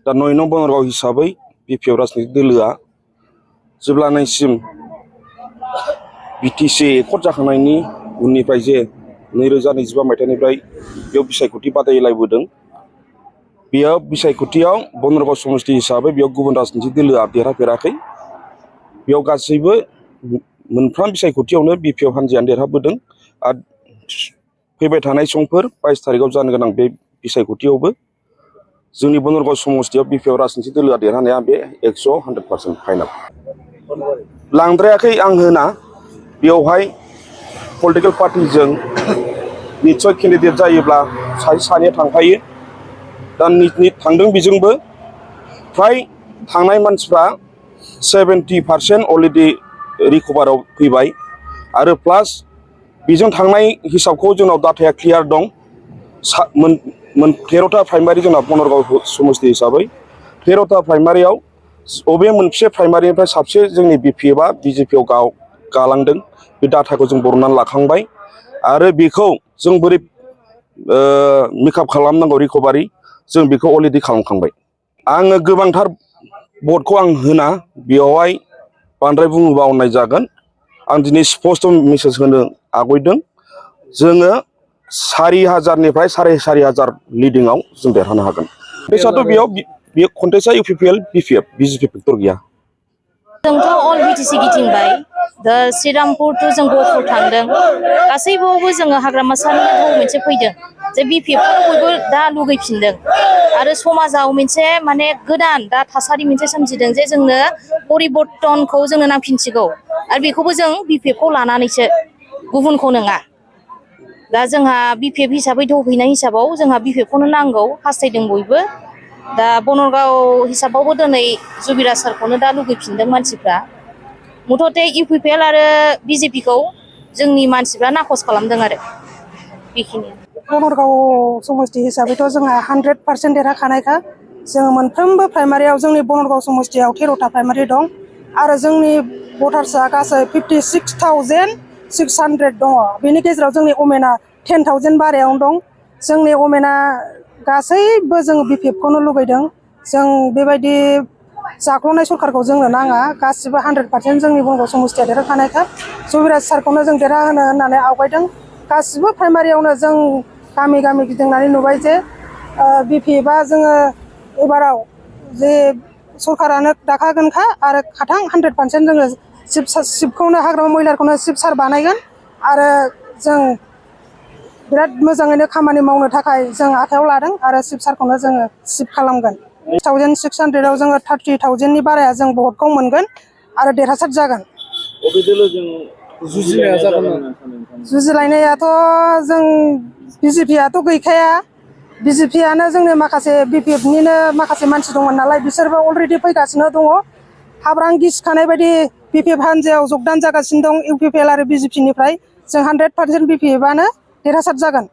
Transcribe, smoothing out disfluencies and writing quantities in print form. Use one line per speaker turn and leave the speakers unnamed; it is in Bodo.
दा 9 नं बनरगाव हिसाबै बिपिएफ राजनीतिक दोलोआ जेब्लानायसिम बिटिसि एकर्ड जाखांनायनि उननिफ्राय जे 2025 मायथाइनिफ्राय बेयाव बिसायख'थि बादायलायबोदों बेयाव बिसायख'थियाव बनरगाव समस्ति हिसाबै बेयाव गुबुन राजनीतिक दोलोआ देरहाफेराखै बेयाव गासैबो मोनफ्राम बिसायख'थियावनो बिपिएफ हान्जायानो देरहाबोदों आरो फैबाय थानाय समफोर 22 तारिखआव जानो गोनां बे बिसायख'थियावबो जोंनि बनरगाव समस्तियाव बिपिएफ राजनीतिक दोलोआ देरहानाया बे 100% फाइनाल लांद्रायाखै आं होना बेवहाय पलिटिकल पार्टिजों निश्चय केन्डिडेट जायोब्ला सासे सानैया थांफायो दा थांदों बेजोंबो फ्राय थांनाय मानसिफ्रा 70% अलरेडि रिकभाराव फैबाय आरो प्लास बेजों थांनाय हिसाबखौ जोंनाव डाटाया क्लियार दं 13टा प्राइमारि जोंना बनरगाव समस्ति हिसाबै 13टा प्राइमारियाव बबे मोनसे प्राइमारिनिफ्राय साबसे जोंनि बिपिएफआ बिजेपिआव गालांदों बे डाटाखौ जों बरननानै लाखांबाय आरो बेखौ जों बोरै मेकआप खालामनांगौ रिकभारि जों बेखौ अलरेडि खालामखांबाय आङो गोबांथार भटखौ आं होना बेवहाय बांद्राय बुङोबा अननाय जागोन आं दिनै स्पष्ट मेसेज होनो आवगायदों जोङो 4000निफ्राय 4500 लिडिंआव जों देरहानो हागोन कन्टेस्टआथ' बेयाव कन्टेस्टआ इउपिपिएल बिपिएफ बिजेपि फेक्टर गैया
जोंथ' अल बिटिसि गिदिंबाय दा श्रीरामपुर टु जों गहपुर थांदों गासैबावबो जोङो हाग्रामा सारनि मोनसे फैदों जे बिपिएफखौ बयबो दा लुगैफिनदों आरो समाजाव मोनसे माने गोदान दा थासारि मोनसे सोमजिदों जे जोंनो परिबर्तनखौ जोंनो नांफिनसिगौ आरो बेखौबो जों बिपिएफखौ लानानैसो गुबुनखौ नङा दा जोंहा बिपिएफ हिसाबै दौहैनाय हिसाबाव जोंहा बिपिएफखौनो नांगौ हास्थायदों बयबो दा बनरगाव हिसाबावबो दिनै जुबिराज सारखौनो दा लुगैफिनदों मानसिफ्रा मुथते इउपिपिएल आरो बिजेपिखौ जोंनि मानसिफ्रा नाखस खालामदों आरो बेखिनि
बनरगाव समस्ति हिसाबैथ' जोंहा 100% देरहाखानायखा जों मोनफ्रोमबो प्राइमारियाव जोंनि बनरगाव समस्तियाव 13टा प्राइमारि दं आरो जोंनि भटार्सआ गासै 56,600 दङ बेनि गेजेराव जोंनि अमेना 10,000 बारायावनो दं जोंनि अमेना गासैबो जों बिपिएफखौनो लुगैदों जों बेबायदि जाख्ल'नाय सरकारखौ जोंनो नाङा गासिबो 100% जोंनि बनरगाव समस्तिया देरहाखानायखा जुबिराज सारखौनो जों देरहाहोनो होननानै आवगायदों गासिबो प्राइमारियावनो जों गामि गामि गिदिंनानै नुबाय जे बिपिएफआ जोङो एबाराव जे सरकारानो दाखागोनखा आरो खाथां 100% जोङो सिपखौनो हाग्रामा महिलारखौनो सिप सार बानायगोन आरो जों बिराद मोजाङैनो खामानि मावनो थाखाय जों आखायाव लादों आरो सिप सारखौनो जोङो सिप खालामगोन 1600आव जोङो 30,000नि बाराया जों भटखौ मोनगोन आरो देरहासार जागोन जुजिलायनायाथ' जों बिजेपिआथ' गैखाया बिजेपिआनो जोंनि माखासे बिपिएफनिनो माखासे मानसि दंमोन नालाय बिसोरबो अलरेडि फैगासिनो दङ हाब्रां गिसिखानाय बायदि बिपिएफ हान्जायाव जगदान जागासिनो दं इउपिपिएल आरो बिजेपिनिफ्राय जों 100% बिपिएफआनो देरहासार जागोन